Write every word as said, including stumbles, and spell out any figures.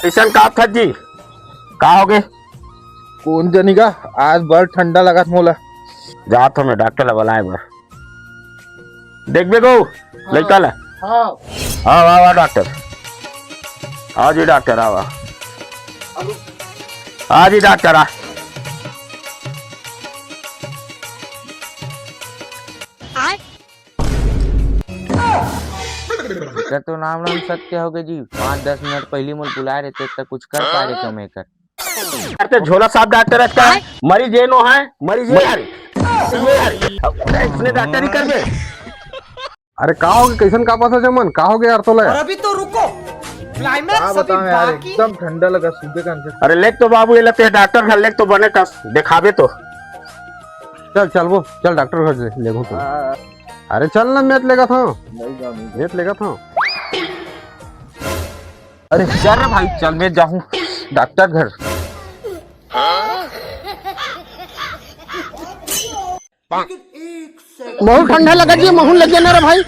कैसन कांपथस जी? का होगे? कोन जनी गा, आज बड़ ठंडा लगत मोला। जात हंव मैं डॉक्टर ला बलाय बर। देखबे गो, लइका ला। हाँ। आवा, आवा डॉक्टर। आ जी डॉक्टर, आवा। आ जी डॉक्टर, आ। एकर तो नाम नाम सत्य होगे जी। पाँच दस मिनट पहिली मोला बुलाय रहिते त कुछ कर पारे कम एकर। अरे ते झोला सांप डॉक्टर अस का? मरीज ये नो है, मरीज ये हरे। ये हरे। अब इसने डॉक्टरी करबे। अरे का होगे, कइसन कांपथस मन? का होगे यार तोला यार? अभी तो रुको, climax का अभी बताऊं यार, बाकी। एकदम ठंडा लगा, सूबे का अंदर। अरे लेग तो बाबू, ये लेते हैं डॉक्टर घर, लेग तो बने कस, देखाबे तो। चल, चल वो, चल डॉक्टर घर ले, लेगो तो। अरे चल ना, मैं तो लेगत हंव। नहीं जाऊं, नहीं। मैं तो लेगत हंव। अरे चल रे भाई, चल मैं जाहूं डॉक्टर घर। बहुत ठंडा लगत जी, महूं लग जाना रे भाई।